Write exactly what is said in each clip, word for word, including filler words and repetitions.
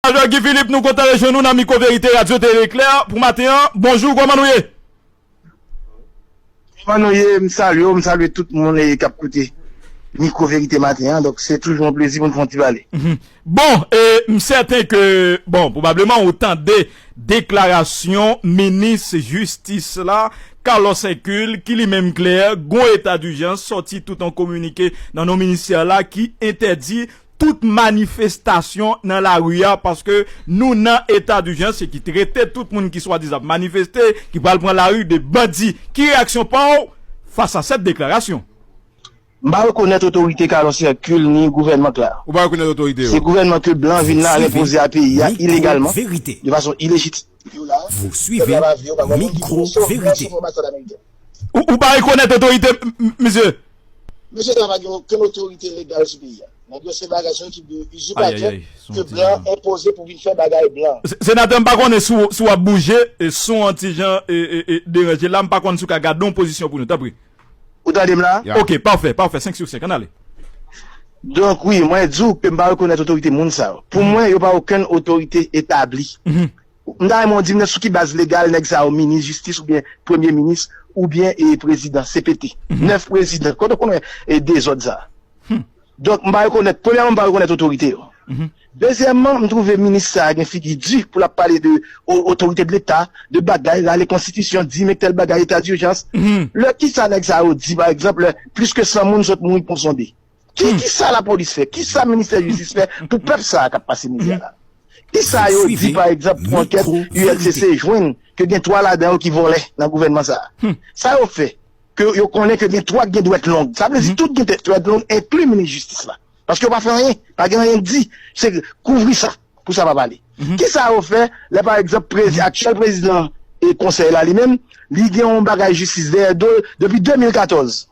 Majò Guy Philippe, nou kontan rejwenn nou nan Mikwo Verite Radyo Tele Eklè pou maten an. Bonjou, kòman nou ye? Kòman nou ye? M salye w, m salye tout moun, e, k ap koute Mikwo Verite maten an. Donk, se toujou yon plezi pou n fè yon ti pale. Mhm. Bon, e, m sèten ke, bon, pwobableman ou tande deklarasyon minis jistis la, Carlos Hercule, ki li menm klè, gon eta dijans, sòti tout yon kominike nan non ministè la ki entèdi tout manifestasyon nan lari a, paske nou nan eta dijans, e ki trete tout moun ki swadizan ap manifeste, ki pral pran lari de bandi. Ki reyaksyon pa w fas a sèt deklarasyon? M pa rekonèt otorite Carlos Hercule ni gouvènman k la. Ou pa rekonèt otorite yo? Se gouvènman ke blan vin la enpoze a peyi a ilegalman, de fason ilejitim. Yo la, pèp la pa vle yo, pa gen moun ki vle yo, sof, sof anbasad ameriken. Ou, ou pa rekonèt otorite, m- m- mesye? Mesye sa pa gen okenn otorite legal sou peyi a. Nèg yo se bagay, se yon ekip de izipatè ke blan enpoze pou vin fè bagay blan. Se- Senatè, m pa konnen si w si w ap bouje, e, son an ti jan, e, e, e, deranje la, m pa konn si w ka gade yon pozisyon pou nou, tanpri. Ou tande m la? Ok, pafè, pafè, senk sou senk, ann ale. Donk, wi, mwen di w ke m pa rekonèt otorite moun sa yo. Pou mwen, yo pa okenn otorite etabli. M ta renmen w di m nan sou ki baz legal nèg sa yo minis jistis oubyen premye minis oubyen, e, prezidan, C P T. Nèf prezidan. Kote w konn wè, e, dezòd sa? Donk, m pa rekonèt, premyèman, m pa rekonèt otorite yo. Dezyèmman, m twouve minis sa a gen figi di pou l ap pale de o- otorite de Leta, de bagay, rale konstitisyon, di men tèl bagay, eta dijans. Lè kisa nèg sa yo di, pa egzanp, lè plis ke san moun sot mouri Pon Sonde? Ki, kisa lapolis fè? Kisa ministè jistis fè pou pèp sa a k ap pase mizè la? Kisa yo di, pa egzanp, pou ankèt U L C C jwenn ke gen twa ladan yo ki vòlè nan gouvènman sa a? Sa yo fè? Ke yo konnen ke gen twa k gen dwèt long. Sa vle di tout gen dwèt long, enkli minis jistis la. Paske yo pa fè anyen, pa gen anyen k di. Se kouvri sa, pou sa pa pale. Kisa yo fè lè, pa egzanp, prezi- aktyèl prezidan e konsèy la li menm, li gen yon bagay jistis dèyè do l depi de mil katòz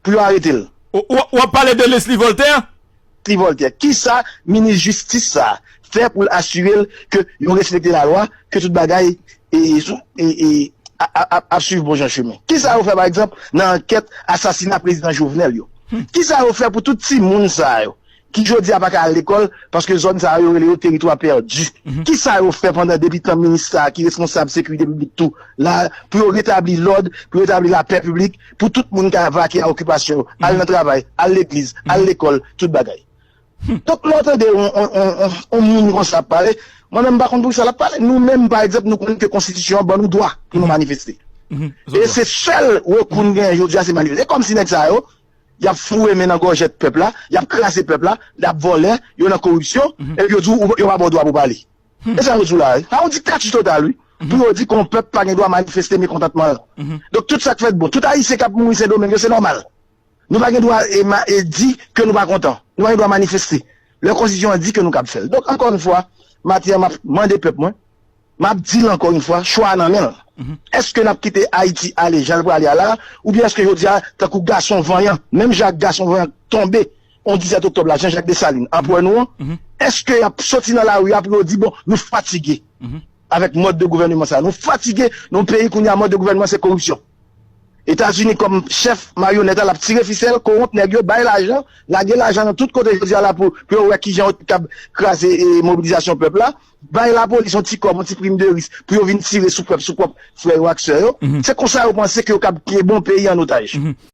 pou yo arete l? Ou, ou, w ap pale de Leslie Voltaire? Leslie Voltaire. Kisa minis jistis sa a fè pou l asire l ke yo respekte lalwa, ke tout bagay e, sou- e, e, a- a- ap ap swiv bon jan chemen? Kisa yo fè, pa egzanp, nan ankèt asasina prezidan Jovenel yo? Kisa yo fè pou tout timoun sa yo ki jodi a pa ka al lekòl paske zòn sa yo, yo rele yo teritwa pèdi? Kisa yo fè pandan depi tan minis sa a ki responsab sekirite piblik tou la pou yo retabli lòd, pou yo retabli lapè piblik, pou tout moun ka vake a okipasyon yo, al nan travay, al legliz, al lekòl, tout bagay? Donk, lè w tande yon, yon, yon, yon, yon moun konsa ap pale, mwen menm m pa konn poukisa l ap pale. Nou menm, pa egzanp, nou konnen ke konstitisyon an ban nou dwa pou nou manifeste. E se sèl rekou n genyen jodi a, se manifeste. E kòmsi nèg sa yo, y ap foure men nan gòjèt pèp la, y ap kraze pèp la, y ap vòlè, yo nan koripsyon, epi yo di w, yo pa ba w dwa pou w pale. E sa yo di w la, wi. Sa yon diktati total, wi. Pou yo di ke yon pèp pa gen dwa manifeste mekontantman l. Donk, tout sa k fèt bon, tout Ayisyen k ap mouri Sendomeng yo, se nòmal. Nou pa gen dwa e, ma- e di ke nou pa kontan. Nou pa gen dwa manifeste. Lè konstitisyon an di ke nou kab fè l. Donk, ankò yon fwa, maten an, m ap mande pèp mwen, m ap di l ankò yon fwa, chwa a nan men l. Èske n ap kite Ayiti ale jan l prale a la, oubyen èske jodi a, tankou gason vanyan, menm jan ak gason vanyan tonbe yon disèt oktòb la, Jean Jacques Dessalines, anperè nou an, èske y ap soti nan lari a pou yo di, bon, nou fatige avèk mòd de gouvèneman sa a. Nou fatige nan yon peyi kounye a mòd de gouvèneman se koripsyon. Etazini kòm chèf maryonèt la, l ap tire fisèl, kowonp nèg yo, bay lajan, lage lajan nan tout kote jodi a la pou, pou yo wè kijan yo kab kraze e, mobilizasyon pèp la. Bay lapolis yon ti kòb, yon ti prim de risk pou yo vin tire sou pèp, sou pwòp frè yo ak sè yo. Se konsa yo panse ke yo kab kenbe yon peyi an otaj.